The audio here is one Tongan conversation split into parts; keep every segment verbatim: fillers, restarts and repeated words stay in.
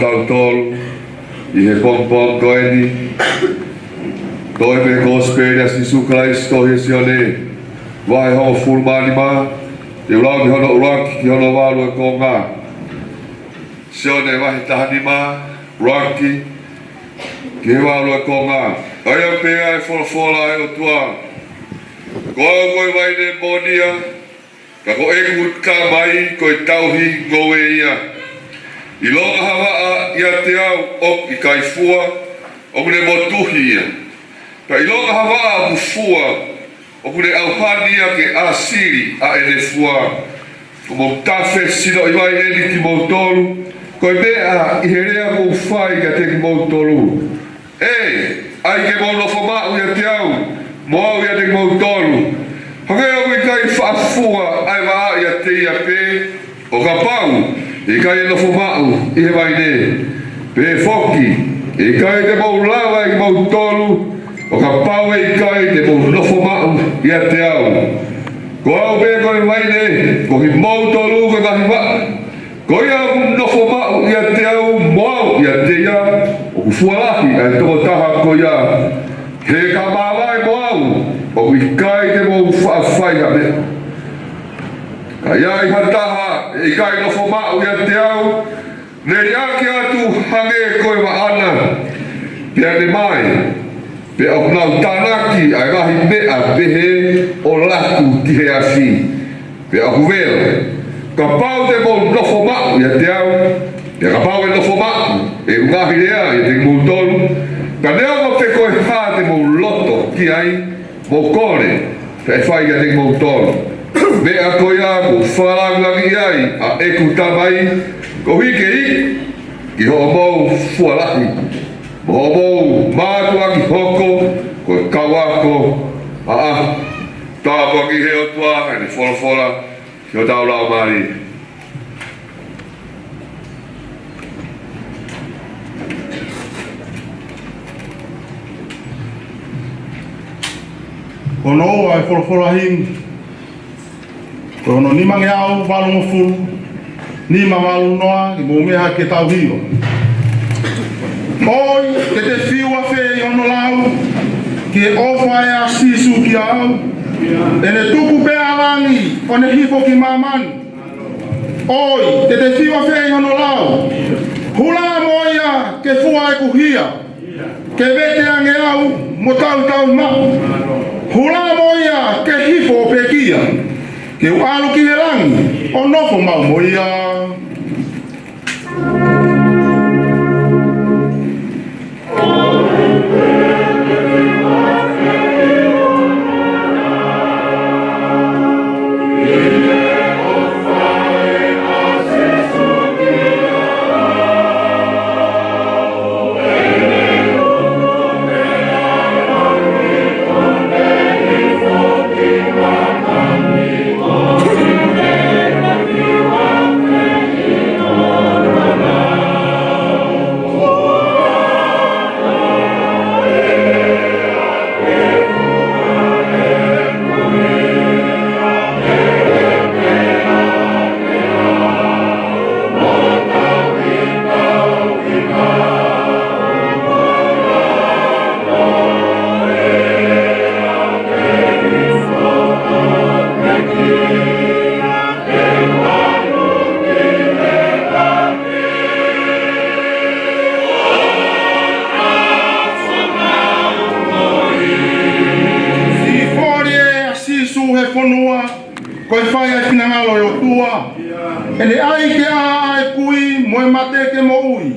Kitautolu ʻi he pongipongi ko eni, tohi mei he Kosipeli ʻa Sīsū Kalaisi tohi ʻe Sione, vahe hongofulu mā nima, ʻe lau mei hono ʻuluaki ki hono valu ʻo e konga. Sione vahe taha nima, ʻuluaki ki he valu ʻo e konga. ʻA ia ʻoku pehē ai e folofola ʻa e ʻOtua: Ko au ko e vaine moʻonia, ka ko ʻeku Tamai ko e tauhi ngoue ia. ʻIlonga ha vaʻa ʻiate au ʻoku ʻikai fua, ʻoku ne motuhi ia. Pea ʻilonga ha vaʻa ʻoku fua, ʻoku ne ʻauhani ia ke ʻāsili ʻa ʻene fua. Ko hoku tafe sinoʻi vai eni kimoutolu, ko e meʻa ʻi he lea kuo u fai kiate kimoutolu. ʻE, ʻai ke mou nofo maʻu ʻiate au, mo au ʻiate kimoutolu. Hangē ʻoku ʻikai faʻa fua ʻa e vaʻa ʻiate ia pē, ʻo kapau ʻe ʻikai nofo maʻu ʻi he vaine. Pehē foki, ʻe ʻikai te mou lava ʻe kimoutolu, ʻo kapau ʻe ʻikai te mou nofo maʻu ʻiate au. Ko au pē ko e vaine, ko kimoutolu ko e ngaahi vaʻa. Ko ia ʻoku nofo maʻu ʻiate au, mo au ʻiate ia, ʻoku fua lahi ʻa e tokotaha ko ia. He ka māvae mo au, ʻoku ʻikai te mou faʻa fai ha meʻa. Ka ʻi ai ha taha ʻe ʻikai nofo maʻu ʻiate au, ne liʻaki atu hangē ko e vaʻa na, pea ne mae, pea ʻoku nau tānaki ʻa e ngaahi meʻa pehē ʻo laku ki he afi. Pea ʻoku vela, kapau te mou nofo maʻu ʻiate au, pea kapau ʻe nofo maʻu ʻeku ngaahi lea ʻiate kimoutolu, ka neongo pe ko e hā te mou loto ki ai, mou kole, pea ʻe fai kiate kimoutolu. Meʻa ko ia kuo u fakalangilangiʻi ai ʻa ʻeku Tamai, koeʻuhi ke iku ki hoʻomou fua lahi, mo hoʻomou mātuʻaki hoko ko e kau ako ʻaʻaku. Tāpuakiʻi ʻe he ʻOtua ʻene folofola ki hotau laumālie. Ko hono ua ʻo e folofola hingi, ko hono nimangeau valungofulu, nima valu noa, ke mou meʻa ke tau hiva. ʻOi, te te fiu afe ʻi hono lau, ki he ʻofa ʻa Sīsū kiate au. ʻE ne tuku pē ʻa langi, ʻo ne hifo ki māmani. ʻOi, te te fiu afe ʻi hono lau, hula mo ia ke fua ʻeku hia, ke vete ange au mo tautau maʻu. Hula mo ia ke hifo ʻo pekia, ke u ʻalu ki he langi ʻo nofo maʻu mo ia. Siʻi foli ʻa Sīsū he fonua, ko e fai ʻa e finangalo ʻo e ʻOtua. ʻE ne ʻai ke ʻā ʻa e kui mo e mate ke moʻui,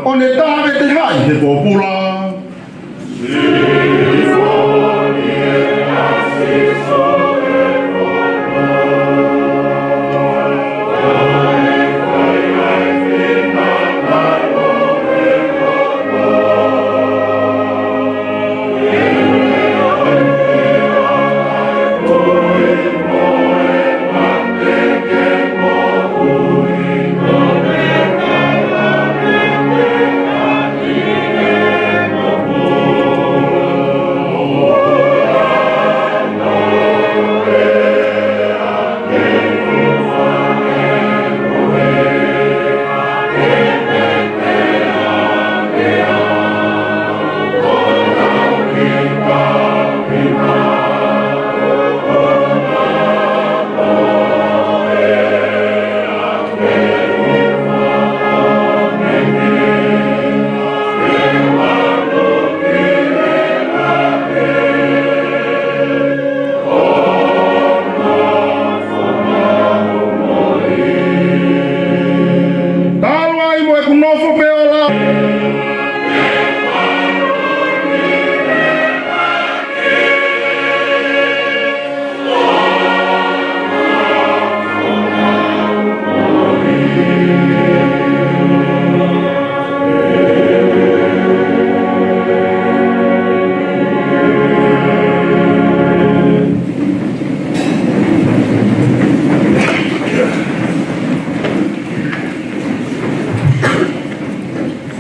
ʻo ne tāvete hai he pōpula.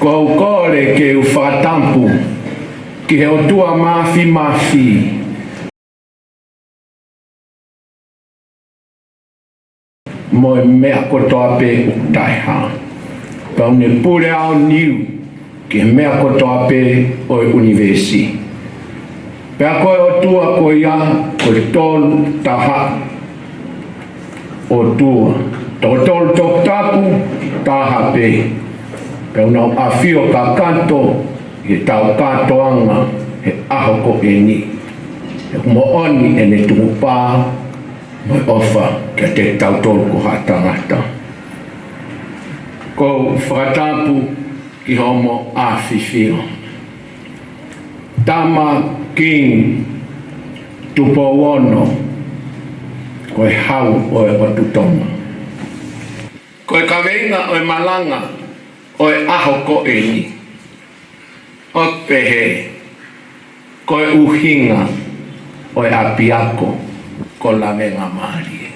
ʻOku ou kole ke u fakatapu ki he ʻOtua Māfimafi mo e meʻa kotoa pē ʻoku taʻehā. Pea ʻoku ne pule aoniu ki he meʻa kotoa pē ʻo e ʻunivēsi. Pea ko e ʻOtua ko ia, ko e Tolu Taha ʻOtua, Toko Tolu Toputapu, taha pē. Pea ʻoku nau ʻafio kakato ʻi heʻetau kātoanga he ʻaho ko eni. He ʻoku moʻoni ʻene tukupā mo e ʻofa kiate kitautolu ko haʻa tangata. ʻOku ou fakatapu ki hoʻomo ʻafifio, Tama Kingi Tupou Ono, ko e Hau ʻo e ʻOtu Tonga. Ko e kaveinga ʻo e malanga ʻo e ʻaho ko eni ʻoku pehē: Ko e ʻuhinga ʻo e ʻapiako ko Lavengamālie.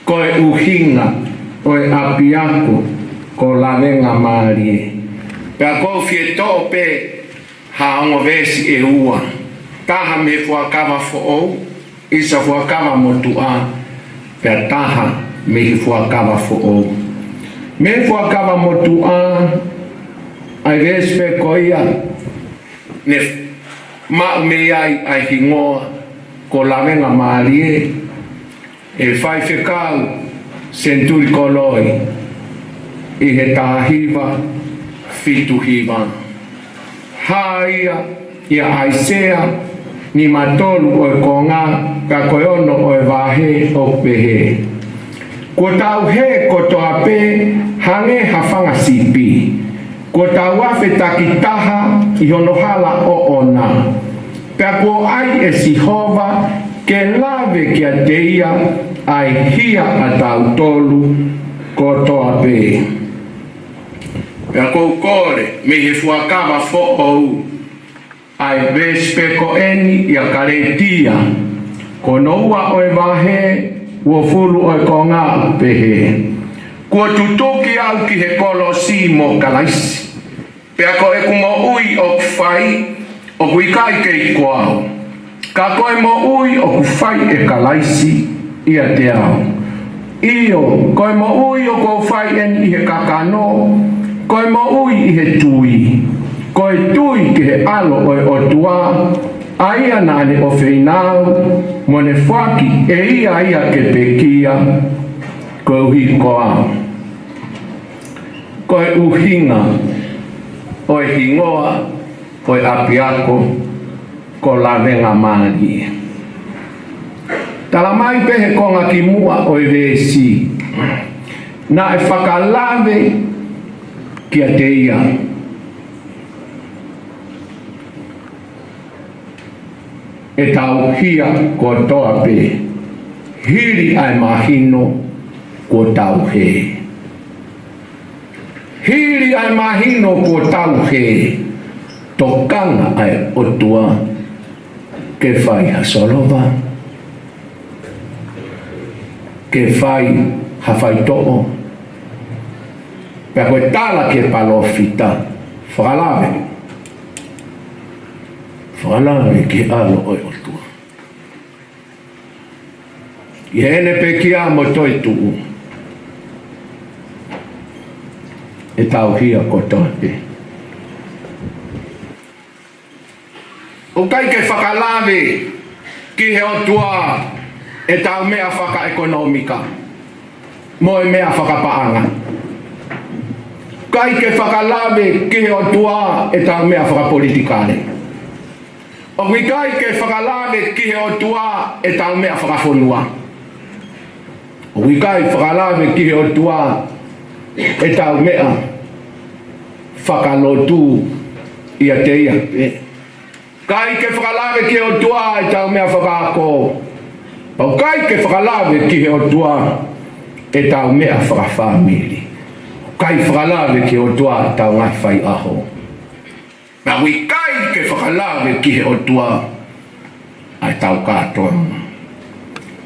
Ko e ʻuhinga ʻo e ʻapiako ko Lavengamālie. Pea ʻoku ou fie toʻo pē ha ongo veesi ʻe ua, taha mei he Fuakava Foʻou, ʻi he Fuakava Motuʻa, pea taha mei he Fuakava Foʻou. Mei he Fuakava Motuʻa, ʻa e veesi pē ko ia ne maʻu mei ai ʻa e hingoa ko Lavengamālie ʻe he faifekau Senituli Koloi ʻi he taha hiva fitu hiva. Hā ia ʻia ʻAisea nimatolu ʻo e konga, ka ko e ono ʻo e vahe ʻoku pehē: Kuo tau hē kotoa pē hangē ha fanga sipi. Kuo tau afe takitaha ʻi hono hala ʻoʻona. Pea kuo ʻai ʻe Sihova ke lave kiate ia ʻa e hia ʻatautolu kotoa pē. Pea ʻoku ou kole mei he Fuakava Foʻou ʻa e veesi pē ko eni ʻia Kalētia, ko hono ua ʻo e vahe, uofulu ʻo e konga, ʻoku pehē: Kuo tutuki au ki he kolosi mo Kalaisi. Pea ko ʻeku moʻui ʻoku fai, ʻoku ʻikai kei ko au, ka ko e moʻui ʻoku fai ʻe Kalaisi ʻiate au. ʻIo, ko e moʻui ʻoku ou fai eni ʻi he kakano, ko e moʻui ʻi he tui, ko e tui ki he ʻAlo ʻo e ʻOtua, ʻa ia naʻa ne ʻofeina au, mo ne foaki ʻe ia ia ke pekia koeʻuhi ko au. Ko e ʻuhinga ʻo e hingoa ʻo e ʻapiako ko Lavengamālie. Talamai pē he konga kimuʻa ʻo e veesi, naʻe fakalave kiate ia ʻetau hia kotoa pē, hili ʻa e mahino kuo tau hē. Hili ʻa e mahino kuo tau hē, tokanga ʻa e ʻOtua ke fai ha solova, ke fai ha faitoʻo. Pea ko e tala ki he palōfita, fakalave, fakalave ki he ʻAlo ʻo e ʻOtua, ʻi heʻene pekia mo toetuʻu ʻetau hia kotoa pē. ʻOku ʻikai ke fakalave ki he ʻOtua ʻetau meʻa fakaʻekonōmika mo e meʻa fakapaʻanga. ʻIkai ke fakalave ki he ʻOtua ʻetau meʻa fakapolitikale. ʻOku ʻikai ke fakalave ki he ʻOtua ʻetau meʻa fakafonua. ʻOku ʻikai fakalave ki he ʻOtua ʻetau meʻa fakalotu ʻiate ia pē. ʻIkai ke fakalave ki he ʻOtua ʻetau meʻa fakaako. Pea ʻoku ʻikai ke fakalave ki he ʻOtua ʻetau meʻa fakafāmili. ʻIkai fakalave ki he ʻOtua ʻetau ngaahi faiʻaho. Pea ʻoku ʻikai ke fakalave ki he ʻOtua ʻa ʻetau kātoanga.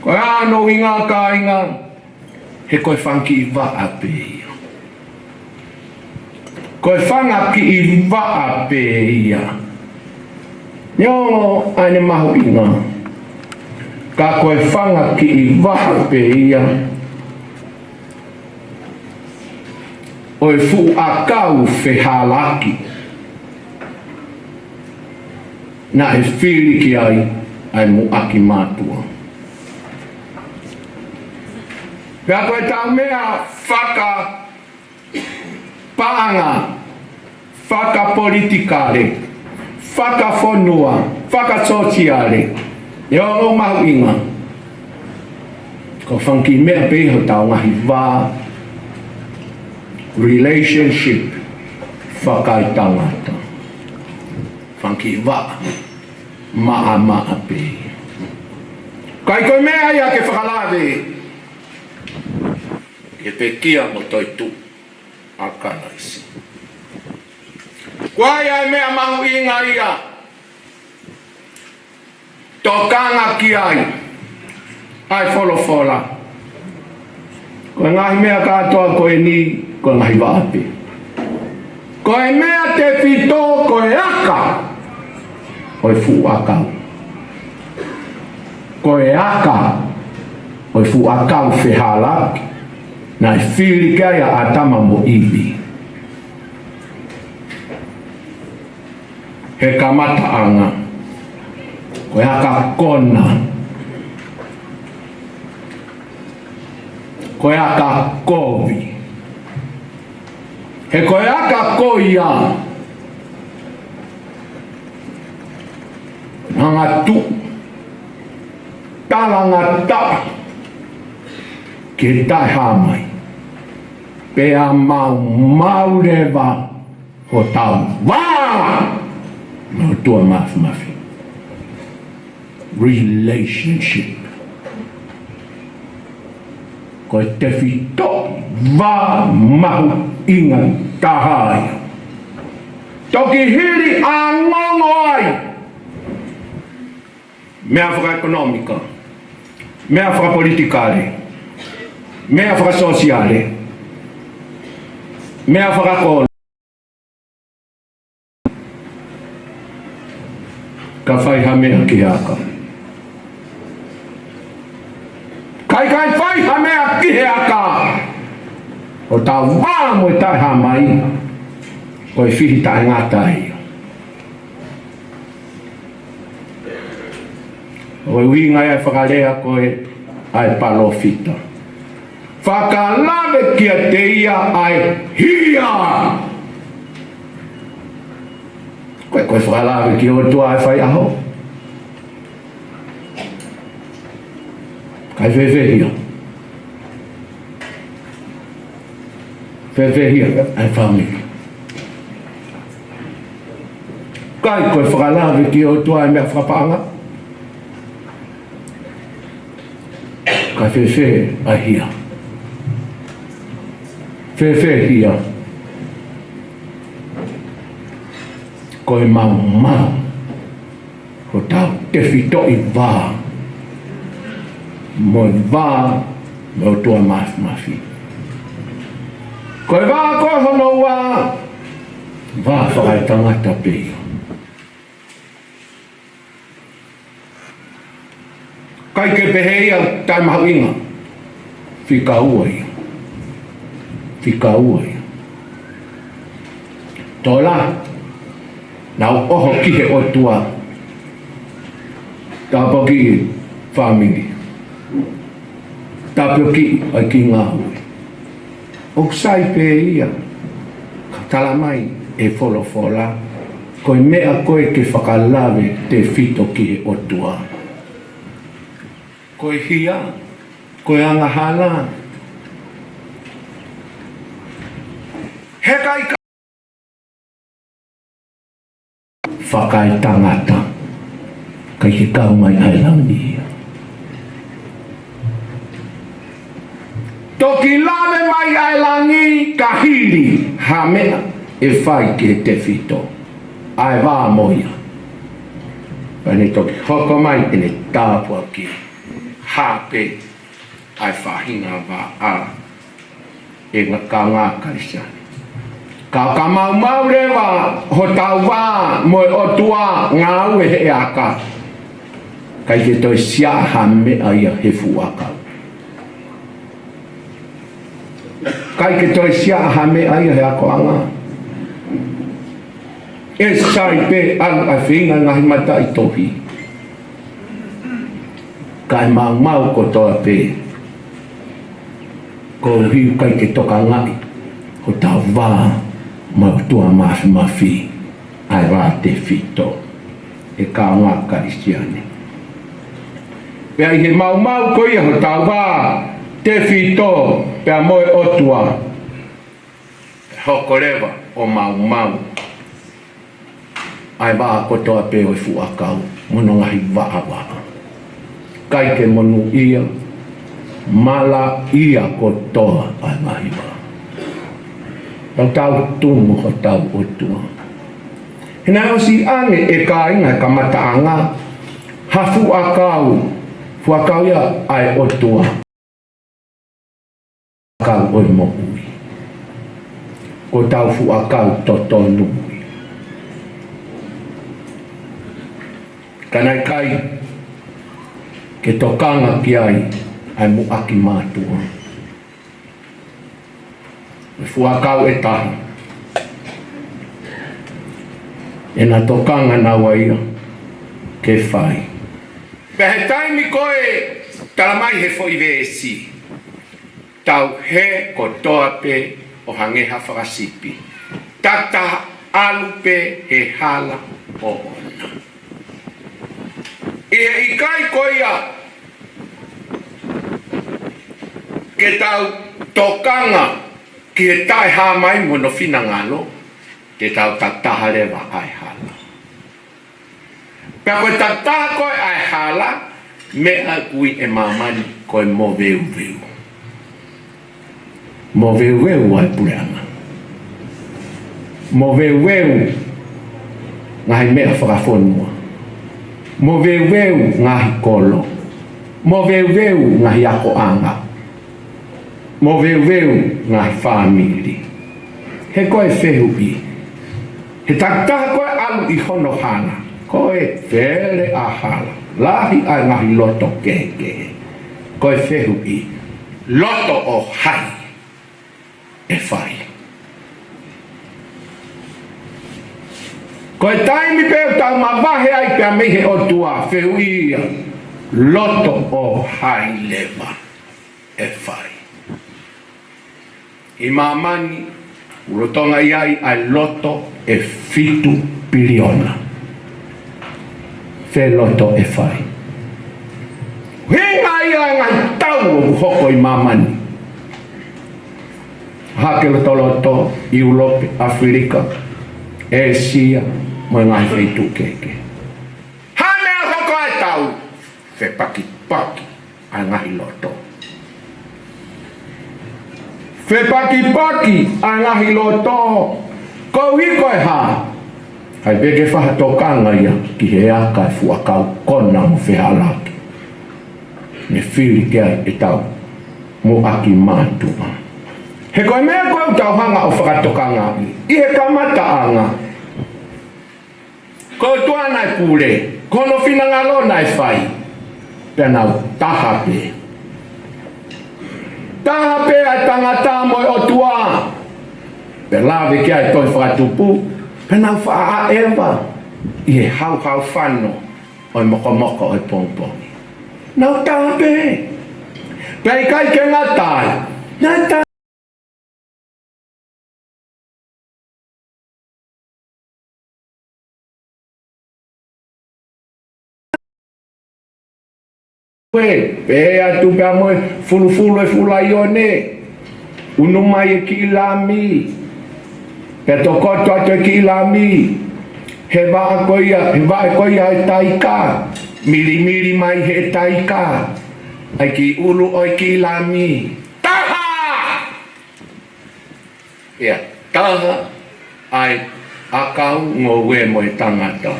Ko e hā hono ʻuhinga, kāinga? He ko e fanga kiʻi vaʻa pē ia. Ko e fanga kiʻi vaʻa pē ia. Neongo ʻa ʻene mahuʻinga, ka ko e fanga kiʻi vaʻa pē ia ʻo e fuʻu ʻakau fehālaaki naʻe fili ki ai ʻa e muʻaki mātuʻa. Pea ko e tau meʻa fakapaʻanga, fakapolitikale, fakafonua, fakasōsiale, ʻe ongo mahuʻinga. Ko e fanga kiʻi meʻa pē ia hotau ngaahi vā, relationship fakaetangata. Fanga kiʻi vā maʻamaʻa pē ia. ʻIkai ko e meʻa ia ke fakalave ki he pekia mo e toetuʻu ʻa Kalaisi. Ko ia ʻa e meʻa mahuʻinga ia. Tokanga ki ai ʻa e folofola. Ko e ngaahi meʻa kātoa ko eni, ko e ngaahi vaʻa pē. Ko e meʻa tefito ko e aka ʻo e fuʻu ʻakau. Ko e aka ʻo e fuʻu ʻakau fehālaaki naʻe fili ki ai ʻa ʻĀtama mo ʻIvi. He kamataʻanga, ko e aka kona, ko e aka kovi. He ko e aka ko ia naʻe tuʻu talangataʻa ki he taʻehāmai, pea maumau leva hotau vā mo e ʻOtua Māfimafi. Relationship. Ko e tefitoʻi vā mahuʻinga taha ia. Toki hili ʻa e ngongo ai meʻa fakaʻekonōmika, meʻa fakapolitikale, meʻa fakasōsiale, meʻa fakakolo. Ka fai ha meʻa ki he aka. Ka ʻikai fai ha meʻa ki he aka, hotau vā mo e taʻehāmai, ko e fihi taʻengata ia. ʻO e ʻuhinga ia e fakalea ko ē ʻa e palōfita. Fakalave kiate ia ʻa e hia. Ko e, ko e fakalave ki he ʻOtua ʻa e faiʻaho. Kae fēfē hia? Fēfē hia ʻa e fāmili? ʻIkai ko e fakalave ki he ʻOtua ʻa e meʻa fakapaʻanga? Kae fēfē ʻa e hia? Fēfē hia? Ko e maumau hotau tefitoʻi vā mo e vā mo e ʻOtua Māfimafi. Ko e vā ko hono ua, vā fakaetangata pē ia. ʻIkai ke pehē ia taʻemahuʻinga. Fika ua ia. Fika ua ia. Tola, nau ʻoho ki he ʻOtua. Tāpuakiʻi fāmili. Tāpuakiʻi ʻa e kiʻi ngāue. ʻOku sai pē ia, ka tala mai ʻe he folofola, ko e meʻa ko ē ke fakalave tefito ki he ʻOtua, ko e hia, ko e angahala. He ʻikai ka fakaetangata, ʻikai ke kau mai ʻa e langi ia. Toki lave mai ʻa e langi ka hili ha meʻa ʻe fai ki he tefito, ʻa e vā mo ia. Pea ne toki hoko mai ʻene tāpuakiʻi hake ʻa e faʻahinga vā ʻa e ngaahi kaungā Kalisitiane. Ka, ka maumau leva hotau vā mo e ʻOtua, ngāue he ʻaka, ʻikai ke toe siaʻa ha meʻa ia he fuʻu ʻakau. ʻIkai ke toe siaʻa ha meʻa ia he akoʻanga. ʻE sai pē ʻalu ʻa e feinga ngaahi mataʻitohi, kae maumau kotoa pē. Ko e ʻuhi ʻikai ke tokangaʻi hotau vā mo e ʻOtua Māfimafi, ʻa e vā tefito, ʻe kāinga Kalisitiane. Pea ʻi he maumau ko ia hotau vā tefito pea mo e ʻOtua, ʻe hoko leva ʻo maumau ʻa e vā kotoa pē ʻo e fuʻu ʻakau mo hono ngaahi vaʻavaʻa. ʻIkai ke monūʻia, malaʻia kotoa ʻa e ngaahi vā. Tau tau tumu hotau ʻOtua. He naʻe ʻosi ange, ʻe kāinga, he kamataʻanga, ha fuʻu ʻakau, fuʻu ʻakau ia ʻa e ʻOtua. ʻAkau ʻo e moʻui. Ko hotau fuʻu ʻakau totonu ia. Ka naʻe ʻikai ke tokanga ki ai ʻa e muʻaki mātuʻa. Ko e fuʻu ʻakau ʻe taha, ʻe na tokanga naua ia ke fai. Pea he taimi ko ē, talamai he foʻi veesi, tau hē kotoa pē ʻo hangē ha fakasipi, takitaha ʻalu pē he hala ʻoʻona. ʻI he ʻikai ko ia ke tau tokanga ki he taʻehāmai mo hono finangalo, te tau takitaha leva ʻa e hala. Pea ko e takitaha ko ē ʻa e hala, meʻa ʻoku ui ʻe māmani ko e moveuveu. Moveuveu ʻa e puleʻanga. Moveuveu ngaahi meʻa fakafonua. Moveuveu ngaahi kolo. Moveuveu ngaahi akoʻanga. Moveuveu ngaahi fāmili. He ko e fehuʻi, he takitaha ko ē ʻalu ʻi hono hala, ko e fele ʻa hala, lahi ʻa e ngaahi loto kehekehe. Ko e fehuʻi, loto ʻo hai ʻe fai? Ko e taimi pē ʻoku tau mavahe ai pea mei he ʻOtua, fehuʻi ia, loto ʻo hai leva ʻe fai? ʻI māmani, ʻoku lolotonga ʻi ai ʻa e loto ʻe fitu piliona. Fē loto ʻe fai? Hinga ia ʻa e ngaahi tau ʻoku hoko ʻi māmani. Hake lotoloto, ʻIulope, ʻAfilika, ʻĒsia, mo e ngaahi feituʻu kehekehe. Hā e meʻa ʻoku hoko ai e tau? Fepakipaki ʻa e ngaahi loto. Fepakipaki ʻa e ngaahi loto. Koeʻuhi ko e hā? ʻIkai pē ke fai ha tokanga ia ki he ʻaka ʻa e fuʻu ʻakau kona mo fehalaki ne fili ki ai ʻetau muʻaki mātuʻa. He ko e meʻa ko ē ʻoku tau hanga ʻo fakatokangaʻi ʻi he kamataʻanga, ko e ʻOtua naʻe pule, ko hono finangalo naʻe fai, pea nau taha pē. Taha pē ʻa e tangata mo e ʻOtua. Pea lave ki ai e tohi Fakatupu, pea nau faʻa ʻaʻeva ʻi he hauhau fano ʻo e mokomoko ʻo e pongipongi. Nau taha pē. Pea ʻikai ke ngata ai, naʻe ta- Pea pehē atu pea mo e fulufulu ʻo e fuʻu laione, unu mai e kiʻi lami, pea tokoto atu e kiʻi lami he vaʻe ko ia, he vaʻe ko ia ʻo e taika, milimili mai he taika ʻa e kiʻi ʻulu ʻo e kiʻi lami. Taha! ʻIa, taha ʻa e ʻakau, ngoue mo e tangata.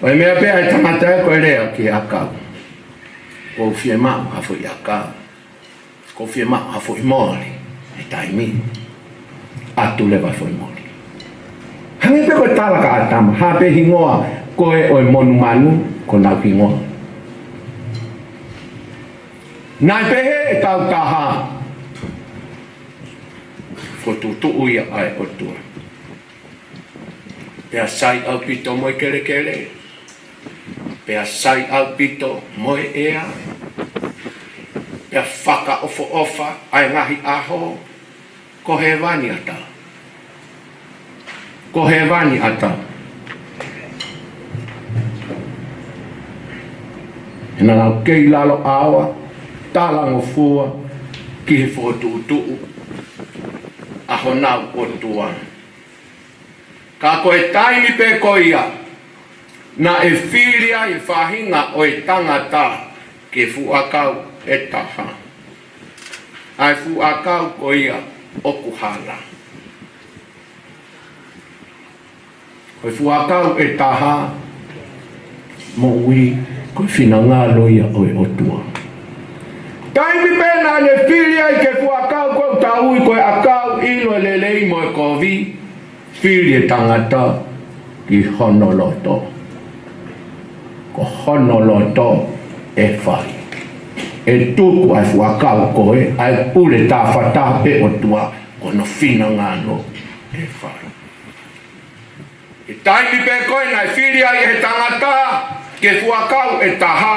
Ko e meʻa pē ʻa e tangata ē, ko e lea ki he ʻakau: ʻOku ou fiemaʻu ha foʻi ʻakau. ʻOku ou fiemaʻu ha foʻi mole he taimi ni. ʻatu leva e foʻi moli. Hangē pē ko e tala kia ʻĀtama, hā pē hingoa ko ē ʻo e monumanu, ko honau hingoa. Naʻe pehē ʻe he kautaha, fokotuʻutuʻu ia ʻa e ʻOtua. Pea sai ʻaupito mo e kelekele. Pea sai ʻaupito mo e ʻea. Pea fakaʻofoʻofa ʻa e ngaahi ʻaho. Ko hēvani ʻatā. Ko hēvani ʻatā. He naʻa nau kei lalo ʻaoa, talangofua ki he fokotuʻutuʻu ʻa honau ʻOtua. Ka ko e taimi pē ko ia, naʻe fili ai e faʻahinga ʻo e tangata ki he fuʻu ʻakau ʻe taha. ʻA e fuʻu ʻakau ko ia ʻoku hala. Ko e fuʻu ʻakau ʻe taha, moʻui, ko e finangalo ia ʻo e ʻOtua. Taimi pē naʻa ne fili ai ki he fuʻu ʻakau ko ē ʻoku tau ui ko e ʻakau ʻilo e lelei mo e kovi, fili e tangata ki hono loto. Ko hono loto ʻe fai. ʻE tuku ʻa e fuʻu ʻakau ko ē, ʻa e pule tāfataha pē ʻOtua, ko hono finangalo ʻe fai. ʻI he taimi pē ko ē naʻe fili ai ʻe he tangata ki he fuʻu ʻakau ʻe taha,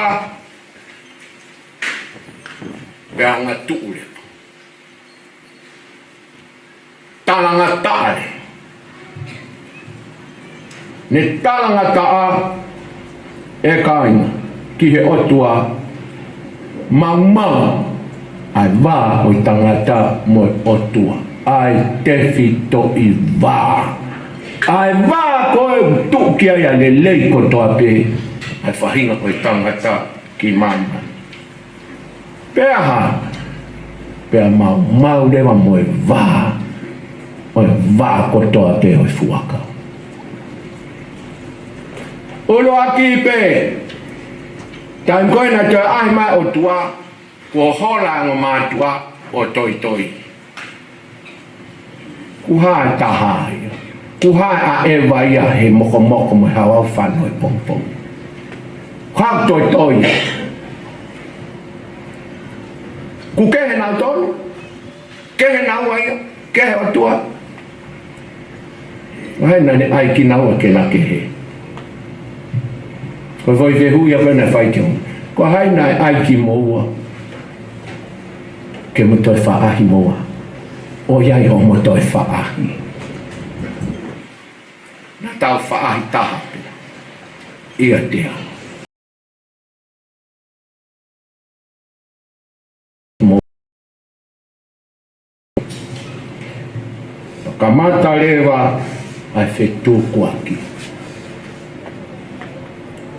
pea angatuʻu leva. Talangataʻa leva. Ne talangataʻa ʻe kāinga ki he ʻOtua, maumau ʻa e vā ʻo e tangata mo e ʻOtua, ʻa e tefitoʻi vā. ʻA e vā ko ē ʻoku tuʻu ki ai ʻa e lelei kotoa pē ʻa e faʻahinga ʻo e tangata ki māmani. Pea hā, pea maumau leva mo e vā, ʻo e vā kotoa pē ʻo e fuʻu ʻakau. ʻUluaki pē, taimi ko ē naʻe toe ʻaʻahi mai e ʻOtua, kuo hola e ongo mātuʻa ʻo toitoi. Kuo hā e taha ia. Kuo hā ʻa ʻEva ia he mokomoko mo e haohaoa fano he pongipongi. Kuo hā ʻo toitoi. Kuo kehe nautolu. Kehe naua ia. Kehe ʻOtua. Ko hai naʻa ne ʻai kinaua ke na kehe? Ko e foʻi fehuʻi ia ko ē naʻe fai ki ai. Ko hai naʻe ʻai kimoua ke mo toe faʻahi moua? ʻOku ʻi ai hoʻomo toe faʻahi. Naʻa tau faʻahi taha pē ʻiate au. Mo-, kamata leva ʻa e fetukuaki.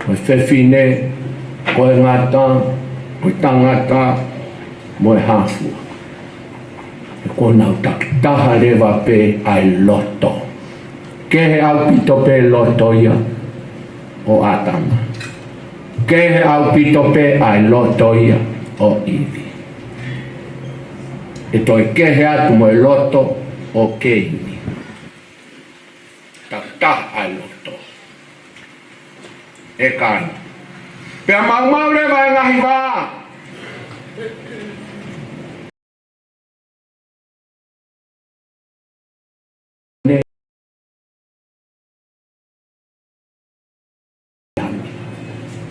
Ko e fefine, ko e ngata, ko e tangata, mo e hā fua. He kuo nau takitaha leva pē ʻa e loto. Kehe ʻaupito pē loto ia ʻo ʻĀtama. Kehe ʻaupito pē ʻa e loto ia ʻo ʻIvi. ʻE toe kehe atu mo e loto ʻo Keini. Takitaha ʻa e loto ʻe kāinga. Pea maumau leva e ngaahi vā.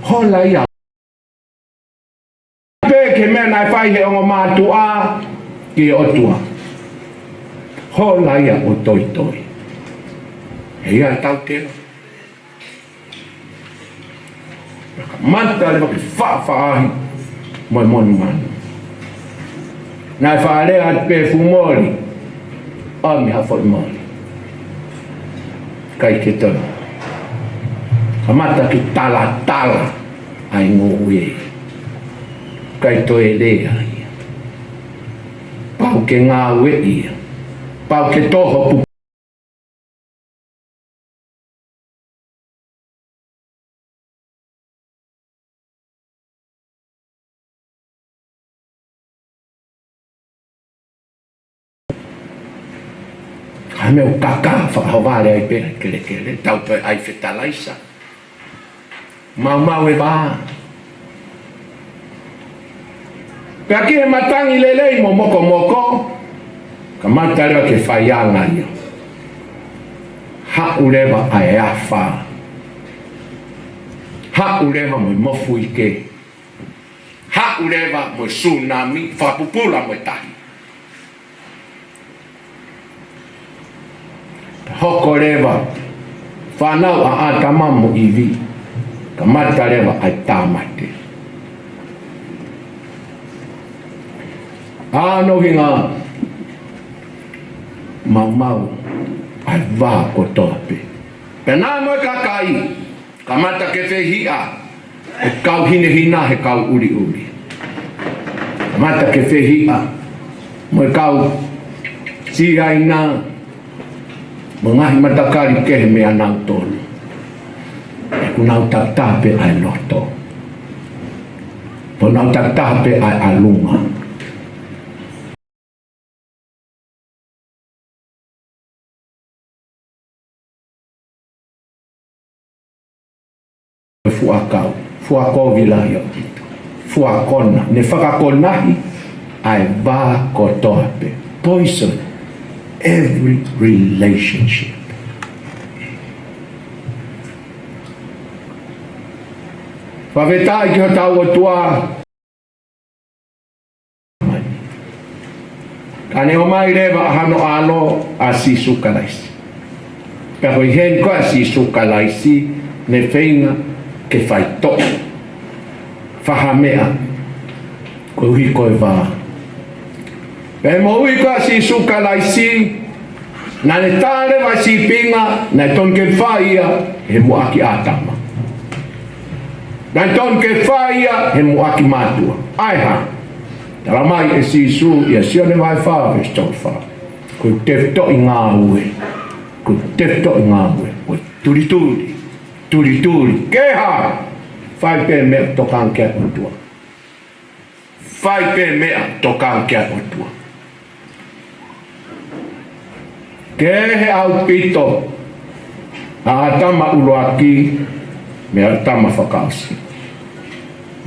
Hola ia. Pea ko e meʻa naʻe fai ʻe he ongo mātuʻa ki he ʻOtua. Hola ia ʻo toitoi. He ia tau teo. Kamata leva ke faʻafaʻahi mo e monumanu. Naʻe faʻa lea atu pē fuʻu moli, ʻomi ha foʻi moli. ʻIkai ke toe. Kamata ke talatala ʻa e ngoue. ʻIkai toe lea ia. Pau ke ngāue ia. Pau ke toho pu- Meʻa ʻoku kaka fakahovale ai pē kelekele, tau toe ʻai fetalaisa. Maumau e vā. Pea ki he matangi lelei mo mokomoko, kamata leva ke faianga ia. Haʻu leva ʻa e afā. Haʻu leva mo e mofuike. Haʻu leva mo e sunami, fakapupula mo e tahi. Hoko leva, fānau ʻa ʻĀtama mo ʻIvi, kamata leva ʻa e tāmate. ʻA hono ʻuhinga, maumau ʻa e vā kotoa pē. Pea naʻa mo e kakai, kamata ke fehiʻa he kau hinehina, he kau ʻuliʻuli. Kamata ke fehiʻa mo e kau Siaina, mo e ngaahi matakali kehe meia nautolu. He ʻoku nau takitaha pē ʻa e loto. Pea nau takitaha pē ʻa e ʻalunga. Fuʻu ʻakau, fuʻu ʻakau vila ia. Fuʻu ʻakona, ne fakakonahi ʻa e vā kotoa pē. Poison every relationship. Fakafetaʻi ki hotau ʻOtua. Ka ne ʻomai leva ʻa hono ʻAlo ʻa Sīsū Kalaisi. Pea ko e ʻi heni ko ē ʻa Sīsū Kalaisi ne feinga ke faitoʻo. Fai ha meʻa koeʻuhi ko e vā. Pea ʻi he moʻui ko ē ʻa Sīsū Kalaisi, naʻa ne tā leva e sīpinga naʻe tonu ke fai ia he muʻaki ʻĀtama. Naʻe tonu ke fai ia he muʻaki mātuʻa. ʻA e hā? Talamai ʻe Sīsū ʻia Sione vahe fā veesi tolu fā: Ko e tefitoʻi ngāue, ko e tefitoʻi ngāue, ko e tulituli, tulituli. Ke hā? Fai pē meʻa tokanga ki he ʻOtua. Fai pē meʻa tokanga ki he ʻOtua. Kehe ʻaupito ʻa ʻĀtama ʻuluaki mei ʻĀtama fakaʻosi.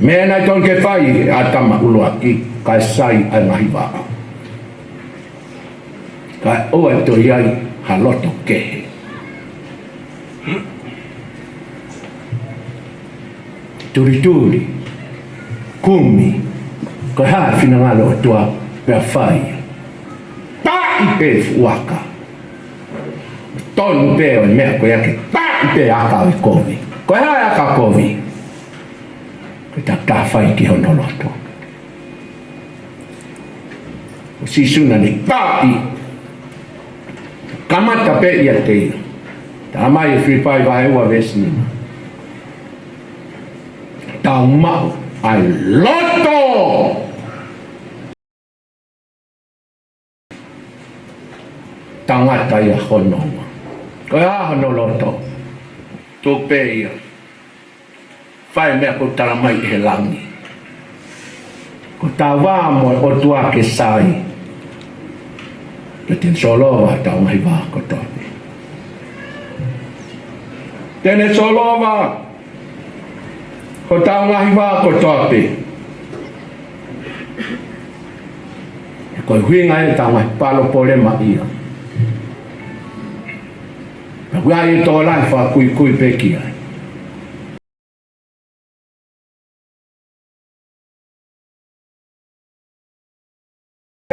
Meʻa naʻe tonu ke fai ʻe ʻĀtama ʻuluaki, kae sai ʻa e ngaahi vaʻa. Kae ʻoua ʻe toe ʻi ai ha loto kehe. Tulituli, kumi, ko e hā e finangalo ʻOtua pea fai. Taʻi pē fuʻu aka. Tonu pē ʻo e meʻa ko ia ke taʻi pē aka ʻo e kovi. Ko e hā e aka kovi? Ko e takitaha fai ki hono loto. Ko Sīsū naʻa ne taʻi. Kamata pē ʻiate ia. Talamai ʻe Filipai vahe ua veesi nima: Tau maʻu ʻa e loto tangata ia hono ua. Ko e hā hono loto? Tuku pē ia. Fai meʻa ʻoku talamai ʻe he langi. Ko tau vā mo e ʻOtua ke sai. Pea te ne solova hotau ngaahi vā kotoa pē. Te ne solova hotau ngaahi vā kotoa pē. Ko e ʻuhinga ia ʻetau ngaahi palopalema ia. Ka ʻoku ʻi ai e tokolahi fakakuikui pē ki ai.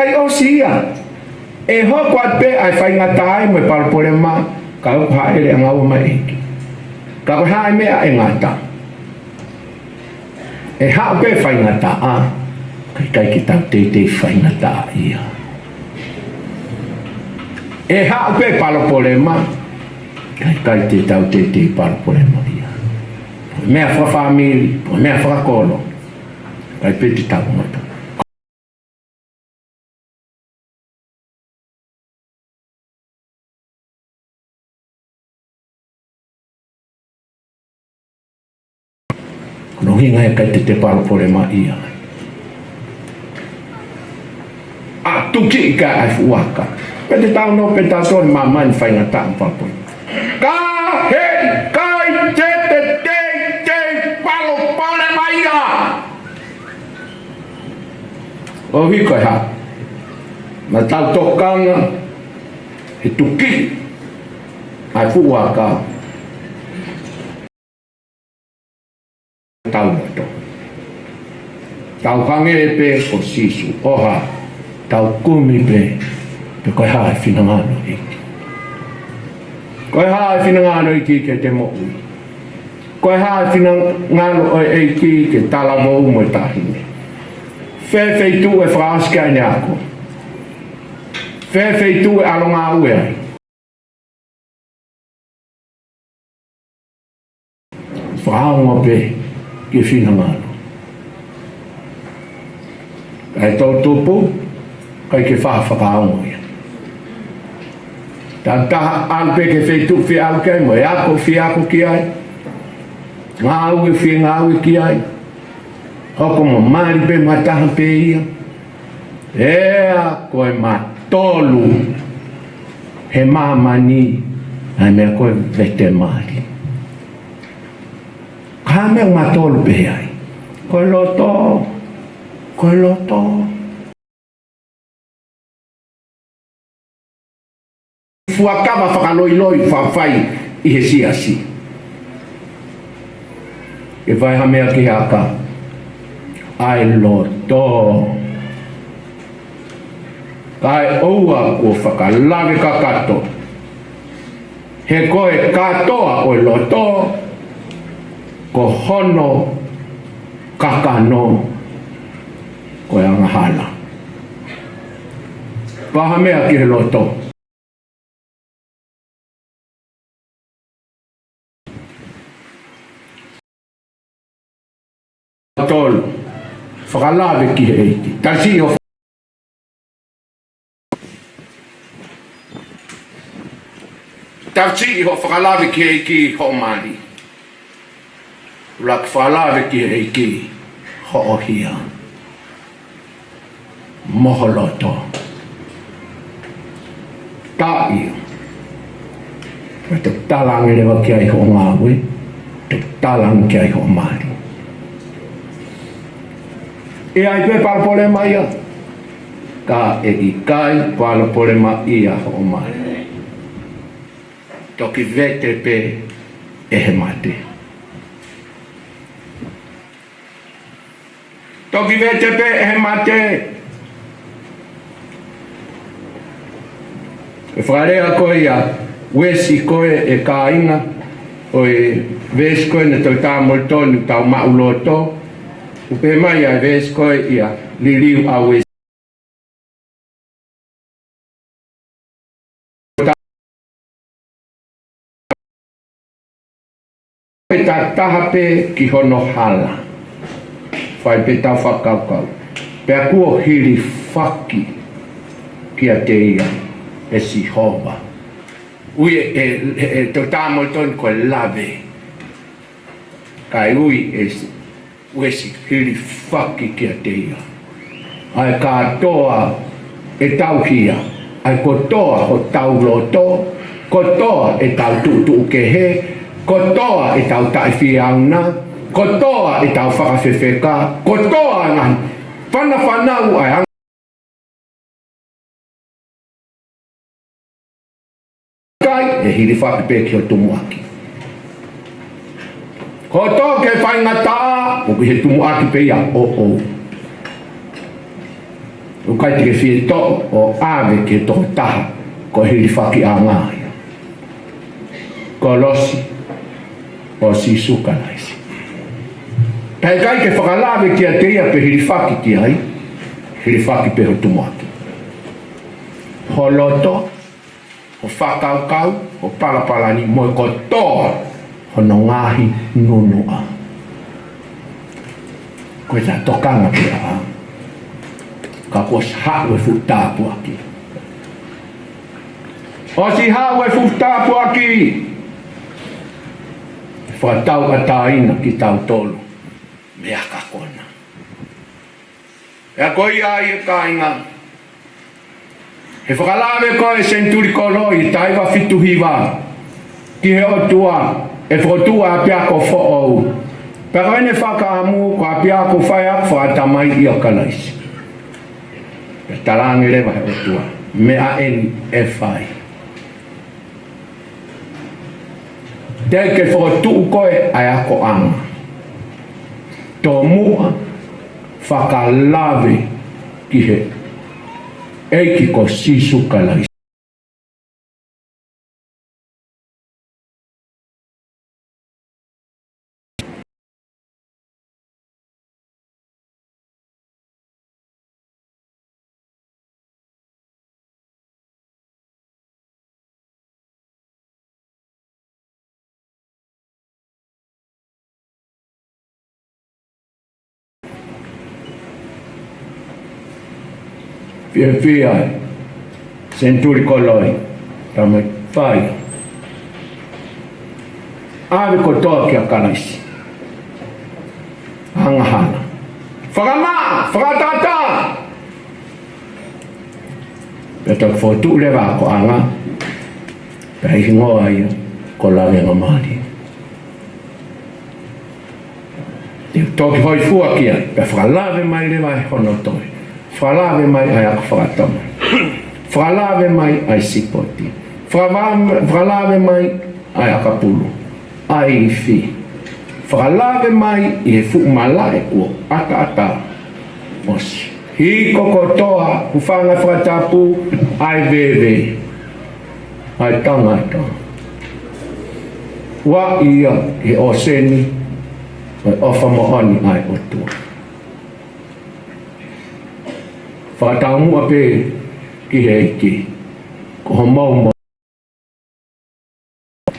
Kae ʻosi ia, ʻe hoko atu pē ʻa e faingataʻa mo e palopalema, ka ʻoku haʻele ʻa e ngāue mai ʻEiki. Ka ko e hā e meʻa ʻe ngata? ʻE haʻu pē faingataʻa, ka ʻikai ke tau teitei faingataʻaʻia. ʻE haʻu pē palopalema, ka ʻikai te tau teitei palopalemaʻia. Meʻa fakafāmili, meʻa fakakolo, ʻikai pē te tau ngata. Ko hono ʻuhinga ia ʻikai te te palopalemaʻia. ʻA tu Tuki ʻikai ʻa e fuʻu aka. Pea te tau nofo pē tautolu he māmani faingataʻa mo fakapoʻuli. Ka heʻikai te te teitei palopalema ia. ʻOku ʻikai ha. Naʻa tau tokanga he tuki ʻa e fuʻu aka. Tau loto. Tau hangē pē ko Sīsū, ʻoha, tau kumi pē, pe ko e hā e finangalo ʻo e ʻEiki. Ko e hā e finangalo ʻo e ʻEiki ke te moʻui. Ko e hā e finangalo ʻo e ʻEiki ke talavou mo e taʻahine. Fē feituʻu ʻe fakaʻosi ki ai ʻene ako. Fē feituʻu ʻe ʻalu ngāue ai. Fakaongo pē ki he finangalo. Kae toʻo tupu, ʻikai ke faʻa fakaongo ia. Tau taha ʻalu pē ki he feituʻu fie ʻalu ki ai, mo e ako fie ako ki ai. Ngāue fie ngāue ki ai. Hoko mo mali pē mo ha taha pē ia. ʻEa, ko e matolu he māmani, ʻa e meʻa ko e vete mali. Ka meʻa matolu pē ai. Ko e loto, ko e loto. Fuakava fakaloiloi fafai ʻi he siasi. Ke fai ha meʻa ki he aka. ʻA e loto. Kae ʻoua kuo fakalave kakato. He ko e kātoa ʻo e loto, ko hono kakano, ko e angahala. Fai ha meʻa ki he loto. Tolu, fakalave ki he ʻEiki. Tasi ʻo, tasi ʻo fakalave ki he ʻEiki hoʻo mali. ʻUluaki fakalave ki he ʻEiki hoʻo hia mo ho loto. Taʻi. Pea te u talaange leva ki ai hoʻo ngāue, te u talaange ki ai hoʻo mali. ʻE ʻi ai pē palopalema ia, ka ʻe ʻikai palopalema ia hoʻo mali. Toki vete pē ʻe he mate. Toki vete pē ʻe he mate. ʻE fakalea ko ia, veesi ko ē ʻe kāinga, ʻo e veesi ko ē naʻe tau tā mo tonu tau maʻu loto. ʻOku pehē mai ʻa e veesi ko ē ia, liliu ʻa veesi. Pea taha pē ki hono hala. Fai pē tau fakakaukau. Pea kuo hilifaki kiate ia ʻe Sihova. Ui ʻe, ʻe, ʻe, ʻe, tau tā mo tonu ko e lave. Kae ui ʻe Si-, ui ʻe Si-, hilifaki kiate ia. ʻA e kātoa ʻetau hia, ʻa e kotoa hotau loto, kotoa ʻetau tuʻutuʻu kehe, kotoa ʻetau taʻefieauna, kotoa ʻetau fakafefeka, kotoa ngaahi fanafanau ʻa e kai, ʻe hilifaki pē ki ho tumuʻaki. Ko e tō ki he faingataʻa, ʻoku ʻi he tumuʻaki pē ia ʻoʻou. ʻOku ʻikai te ke fie toʻo ʻo ʻave ki he tokotaha, ko e hilifakiʻanga ia. Kolosi ʻo Sīsū Kalaisi. Pea ʻikai ke fakalave kiate ia pe hilifaki ki ai, hilifaki pē ho tumuʻaki. Ho loto, ho fakakaukau, ho palapalani, mo e kotoa hono ngaahi nunuʻa. Ko e tā tokanga pē ā. Ka kuo ʻosi haʻu e fuʻu tāpuaki. ʻOsi haʻu e fuʻu tāpuaki. Fakatauʻatāina kitautolu mei he aka ko ena. Pea ko ia ai ʻe kāinga, ʻE fakalave koe Senituli Koloi, taha hiva fitu hiva, ki he ʻOtua, ʻe fokotuʻu ʻa e ʻapiako foʻou. Pea ko ʻene fakaʻamu ko e ʻapiako faiako fakatamai ʻia Kalaisi. Pea talaange leva ʻe he ʻOtua, meʻa eni ʻe fai. Te ke fokotuʻu koe ʻa e akoʻanga. Tomuʻa fakalave ki he ʻEiki ko Sīsū Kalaisi. Fiefia ai, Senituli Koloi, tamai fai. ʻAve kotoa kia Kalaisi. Angahala. Fakamaʻa, fakatātā. Pea toki fokotuʻu leva ʻa e akoʻanga. Pea hingoa ia ko Lavengamālie. Te u toki hōifua ki ai, pea fakalave mai leva ʻe hono toe. Fakalave mai ʻa e ako fakatamai. Fakalave mai ʻa e sipoti. Fakava-, fakalave mai ʻa e ʻakapulu. ʻA e ifi. Fakalave mai ʻi he fuʻu malaʻe kuo ʻataʻatā. ʻOsi. Hiko kotoa, hūfanga he fakatapu, ʻa e veve. ʻA e tangata. Ua ia he ʻōseni, ʻa e ʻofa moʻoni ʻa e ʻOtua. Fakataumuʻa pē ki he ʻEiki, ko homau mo-,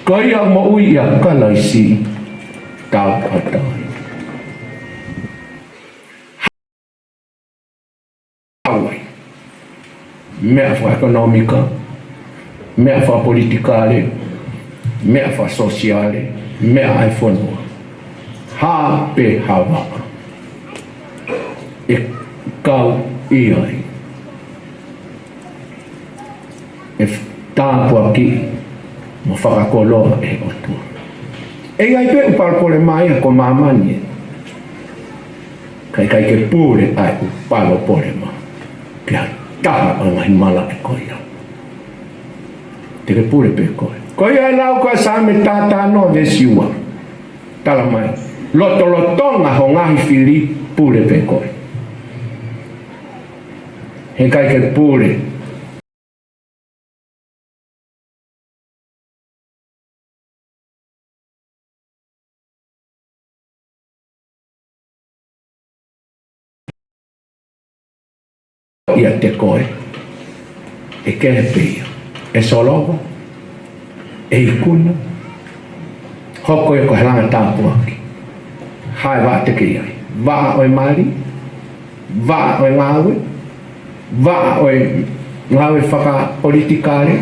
ko ia moʻui ʻia Kalaisi, tauʻatāina. Haʻu ai. Meʻa fakaʻekonōmika, meʻa fakapolitikale, meʻa fakasōsiale, meʻa ʻa e fonua. Hā pē ha vaʻa ʻe kau ʻi ai, ʻe tāpuakiʻi mo fakakoloa ʻe he ʻOtua. ʻE ʻi ai pē ʻū palopalema ia ko māmani ē. Ka ʻikai ke pule ʻa e ʻū palopalema ki ha taha ʻo e ngaahi malaʻe ko ia. Te ke pule pē koe. Ko ia e lau ko ē Saame taha taha noa veesi ua. Tala mai, lotolotonga ho ngaahi fili, pule pē koe. He ʻikai ke pule. ʻIate koe, ʻe kehe pē ia. ʻE solova, ʻe ikuna, hoko ia ko e langa tāpuaki. Hā e vaʻa te ke ʻi ai? Vaʻa ʻo e mali, vaʻa ʻo e ngāue, vaʻa ʻo e ngāue fakapolitikale.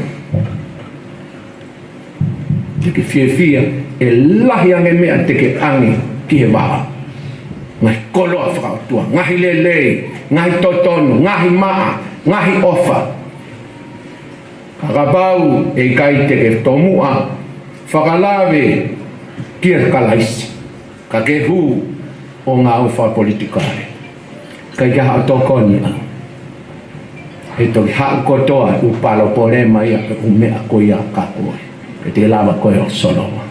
Te ke fiefia, ʻe lahi ange meʻa te ke ʻange ki he vaʻa. Ngaahi koloa fakaʻotua, ngaahi lelei, ngaahi totonu, ngaahi maʻa, ngaahi ʻofa. Ka kapau ʻe ʻikai te ke tomuʻa fakalave kia Kalaisi, ka ke hū ʻo ngāue fakapolitikale, ʻikai ke haʻu tokoni ia. He toki haʻu kotoa ʻū palopalema ia, ʻū meʻa ko ia kia koe. He te lava koe ʻo solova.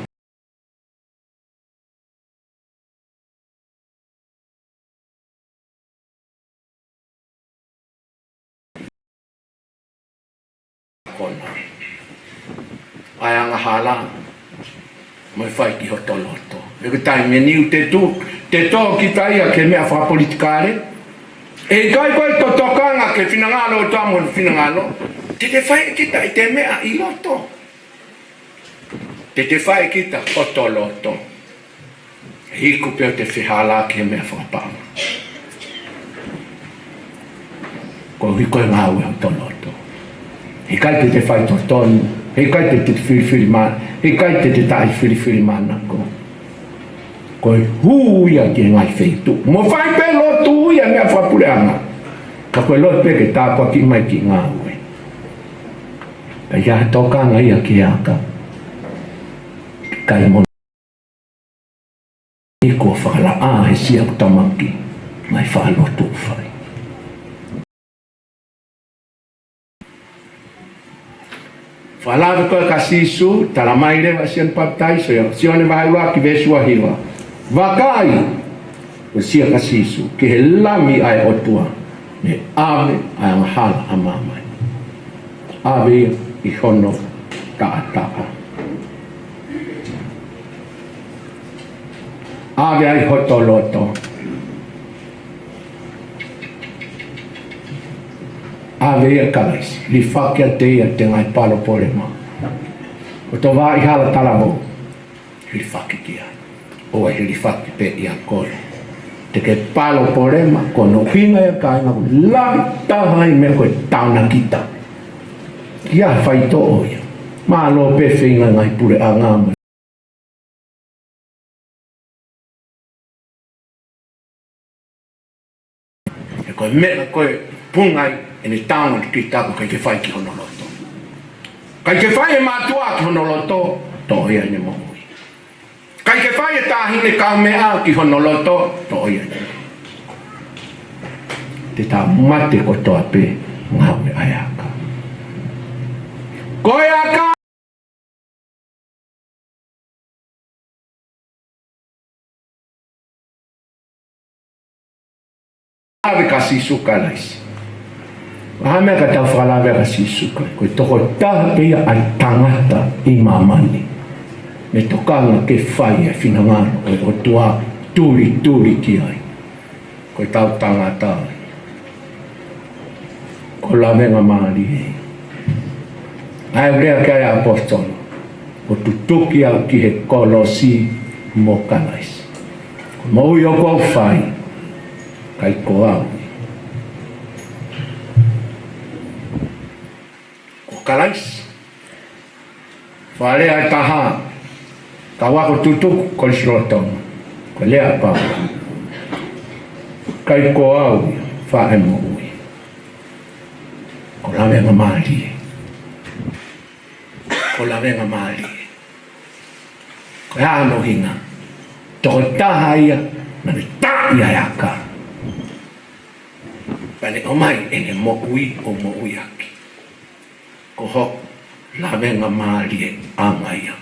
Kona. ʻA e angahala mo e fai ki hoto loto. He ko e taimi ʻe niʻihi te tō, te tō kita ia ki he meʻa fakapolitikale. ʻE ʻikai ko e totokanga ki he finangalo ʻo e ʻOtua mo e finangalo. Te te fai kita ʻi he meʻa ʻi loto. Te te fai kita hoto loto. He iku pē ʻo te fehālaaki he meʻa fakapaʻanga. Koeʻuhi ko e ngāue hoto loto. He ʻikai te te fai totonu. He ʻikai te te filifili ma-, he ʻikai te te taʻefilifilimānako. Ko e hū ia ki he ngaahi feituʻu. Mo fai pē lotu ia meʻa fakapuleʻanga. Ka ko e lotu pē ke tāpuakiʻi mai kiʻi ngāue. Pea ʻi ai ha tokanga ia ki he aka. Kae moʻoni kuo fakalaʻā he siʻa ʻoku tamaki, ngaahi faʻalotu ʻoku fai. Fakalave ko ē kia Sīsū, talamai leva ʻe Sione Papitaiso ia, Sione vahe ua ki he veesi ua hiva. Vakai, ko e siʻa kia Sīsū, ki he Lami ʻa e ʻOtua, ne ʻave ʻa e angahala ʻa māmani. ʻAve ia ʻi hono taʻataʻa. ʻAve ai hoto loto. ʻAve ia Kalaisi, hilifaki ʻiate ia ʻete ngaahi palopalema. Ko hoto vā ʻi hala talavou, hilifaki ki ai. ʻOua ʻe hilifaki pē ʻia koe. Te ke palopalema, ko hono ʻuhinga ia kāinga ʻoku lahi taha ai meʻa ko e taonakita. Ia faitoʻo ia. Mālō pē feinga ngaahi puleʻanga mo e ko e meʻa ko e pungai ʻene taonakita ʻoku ʻikai ke fai ki hono loto. ʻIkai ke fai ʻe mātuʻa ki hono loto, toʻo ia ʻene moʻui. ʻIkai ke fai ʻe taʻahine kaumeʻa ki hono loto, toʻo ia ʻene moʻui. Te tau mate kotoa pē ngāue ʻa e aka. Ko e aka ʻave kia Sīsū Kalaisi. ʻA e meʻa ka tau fakalave kia Sīsū Kalaisi, ko e tokotaha pē ia ʻa e tangata ʻi māmani ne tokanga ke fai e finangalo ʻo e ʻOtua tulituli ki ai. Ko e tau tangata ko Lavengamālie. ʻA e lea ki ai ʻa e ʻaposetolo, kuo tutuki au ki he kolosi mo Kalaisi. Ko e moʻui ʻoku ou fai, ʻikai ko au ia, ko Kalaisi. Fakalea ʻe taha, kau ako tutuku, Kolisi Lolotonga. Ko e lea ʻa Paula, ʻikai ko au ia, faʻē moʻui, ko Lavengamālie. Ko Lavengamālie. Ko e hā hono ʻuhinga? Tokotaha ia naʻa ne taaʻi ʻa e aka. Pea ne ʻomai ʻene moʻui ʻo moʻui ʻaki. Ko hoku lavengamālie ʻanga ia,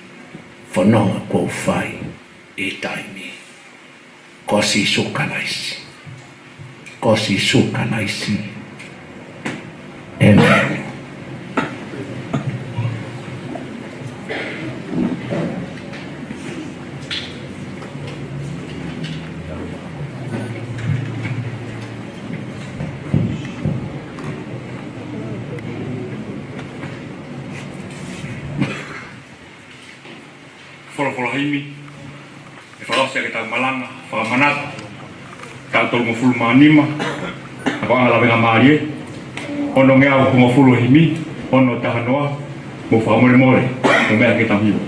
fononga ʻoku ou fai ʻi he taimi ni. Ko Sīsū Kalaisi. Ko Sīsū Kalaisi. ʻĒmeni. Folofola himi, ʻe fakaʻosi ʻaki ʻetau malanga fakamanatu, taʻu tolungofulu mā nima, ʻa e konga Lavengamālie, onongeau hongofulu himi, ono taha noa, mou fakamolemole, mou meʻa ke tau hiva.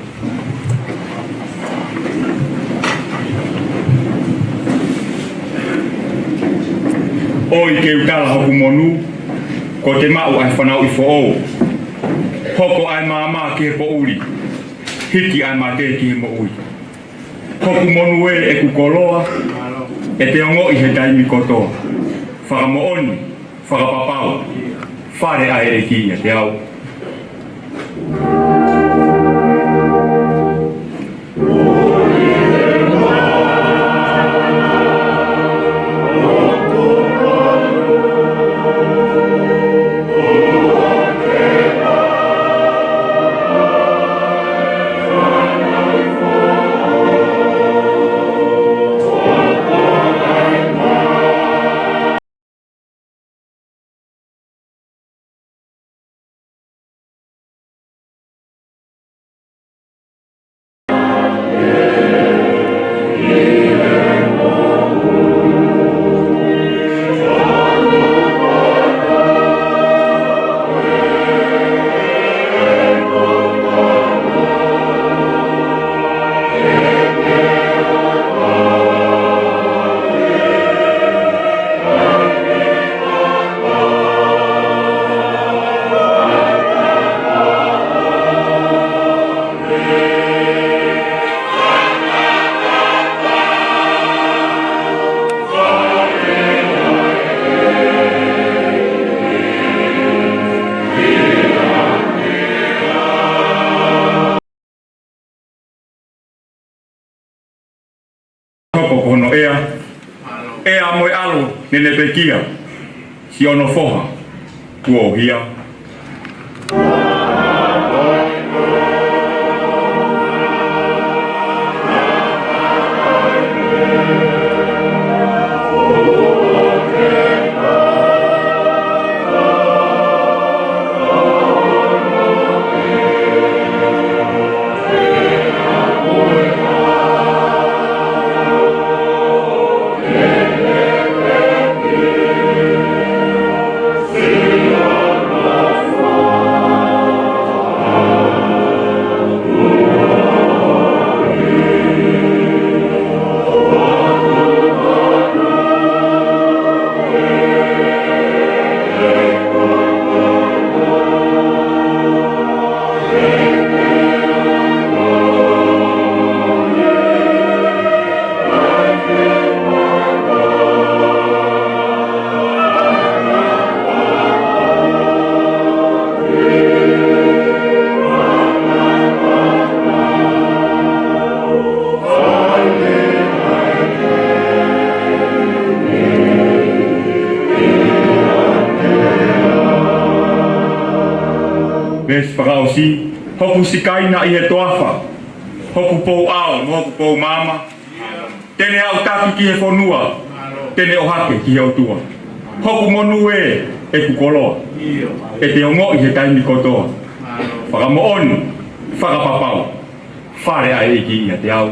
ʻOi ke u tala hoku monū, kuo te maʻu ʻa e fanauʻi foʻou. Hoko ʻa e maama ki he poʻuli, hiki ʻa e mate ki he moʻui. Hoku monū ē, ʻeku koloa, ʻe te ongoʻi he taimi kotoa. Fakamoʻoni, fakapapau, fale ʻa e ʻEiki ʻiate au. Nenepekia, siʻono foha kuo hia. Veesi fakaʻosi, hoku sikaina ʻi he toafa, hoku pouʻao mo hoku poumaama, te ne aʻutaki ki he fonua, te ne ʻohake ki he ʻOtua. Hoku monū ē, ʻeku koloa, ʻe te ongoʻi he taimi kotoa. Fakamoʻoni, fakapapau, fale ʻa e ʻEiki ʻiate au.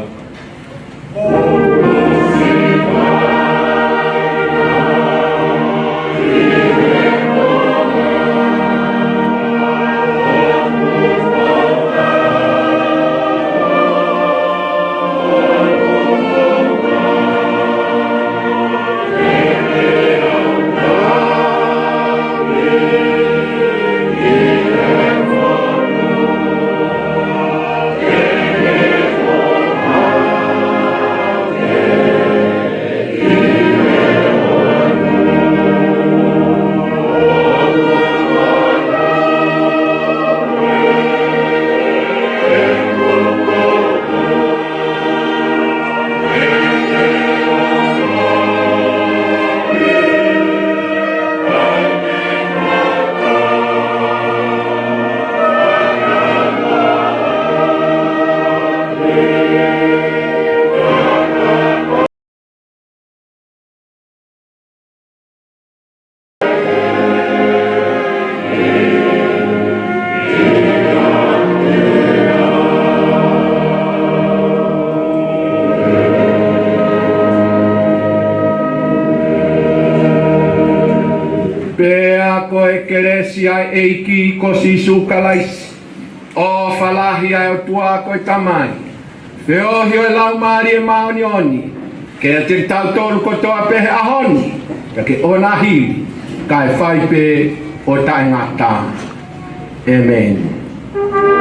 Pea ko e kelesi ʻa e ʻEiki ko Sīsū Kalaisi, ʻofa lahi ʻa e ʻOtua ko e Tamai, feohi ʻo e Laumālie Māʻoniʻoni, ke ʻiate kitautolu kotoa pē he ʻaho ni, pea ke ʻoua naʻa hili, kae fai pē ʻo taʻengata. ʻĒmeni.